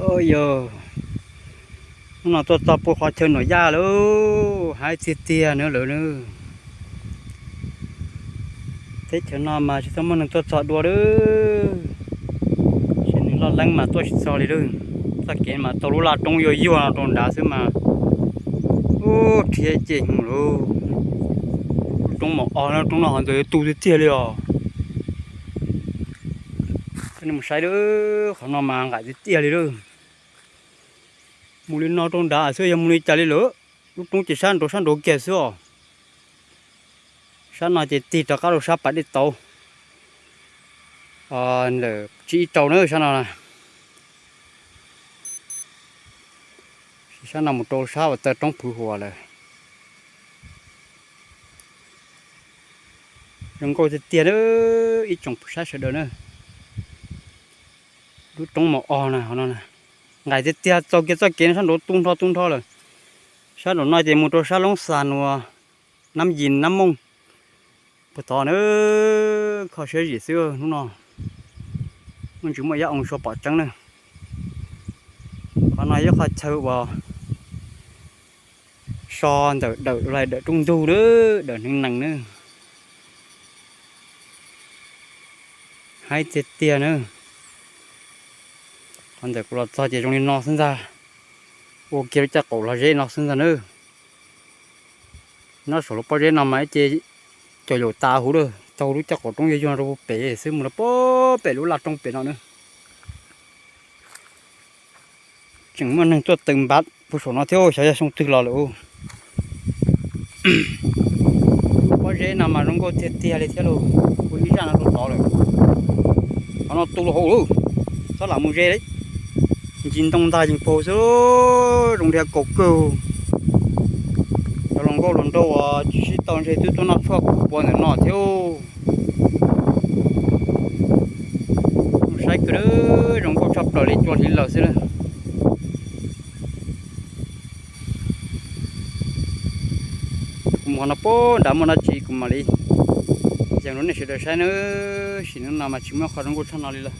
Yog, hnub no tuaj txog puag qhov chaw Nuam Yaj lawm, haib tiag tiag na lawm na. Teb chaws no mas tsis txhob muaj neeg tuaj txog dua lawm, ces neeg loj leeb mas tuaj tsis txog li lawm. Txoj kev mas tau lub laj roob yuag yuag no rau nrad xwb mas, ub, rhiab ceg mus lawm. Lub roob mos os, lub roob no ho ntxawm yuav tu tiag tiag li os. Mus saib lawm, qhov no mas nqaim tiag tiag li lawm. Mus li no rau nrad xwb, yog mus li cas li lawm. Lub roob ces sab nraud sab nraud kiag xwb os. Sab no ces tig rov qab rau sab pas dej tauv, ntawm tsib ib rau na sab no. Sab no mus rau sab uas taw roob Phwv Huas lawm. Zoo nkauj tiag tiag na, ib tsoom saib sawv daws na. Lub roob mos os na, qhov no nqaim tiag tiag, txaus kiag txoj kev no sab nraud tu nrho tu nrho lawm. Sab nraum no ces mus rau sab Loob Xas Nuas, Nab Yis Nab Mooj. Puag tod na, kho siab zim xwb hnub no, muaj ntsis muaj yab oo so pom tseeb na. Qhov no yog qhov chaw uas so ntawm dawm lais dawm rooj ntug na, dawm hneev nees na. Haib tiag tiag na. Qhov ntawm kuv los txog ces zoo li no xwb ntag. Ua kiag lub caj qaum log zeb no xwb ntag na. Nyob saum lub pob zeb no mas ib ce cov yaum tas huv lawm, taug lub caj qaum roob yuag yuag rau pem xwb, mus rau pem lub laj roob pem no na. Tseem muaj neeg tuaj tawm npav puag saum no thiab, xyov yog xyoo twg los lawm. Pob zeb no mas zoo nkauj tiag tiag li thiab lauj, ua ib zaj no rau tod lawm. Qhov no tu los hauv lawm, txhob lam mus ze li. Ncig ntoo ntag yeej paug xwb, zoo dhia kaus kawg. Cov hluas nkauj hluas nraug uas tsis sib tau ntshe twb tuaj noj tshuaj kuv puav ntawm no thiab. Mus saib kawg, zoo nkauj tshaj plaws li, cua hliv lawm xwb na. Kuv mus qhov no puag nrad muaj dab tsi kuv mam li yees rau nej sawv daws saib nawb. Sim neej no mas tsis muaj qhov zoo nkauj tshaj no li lawm.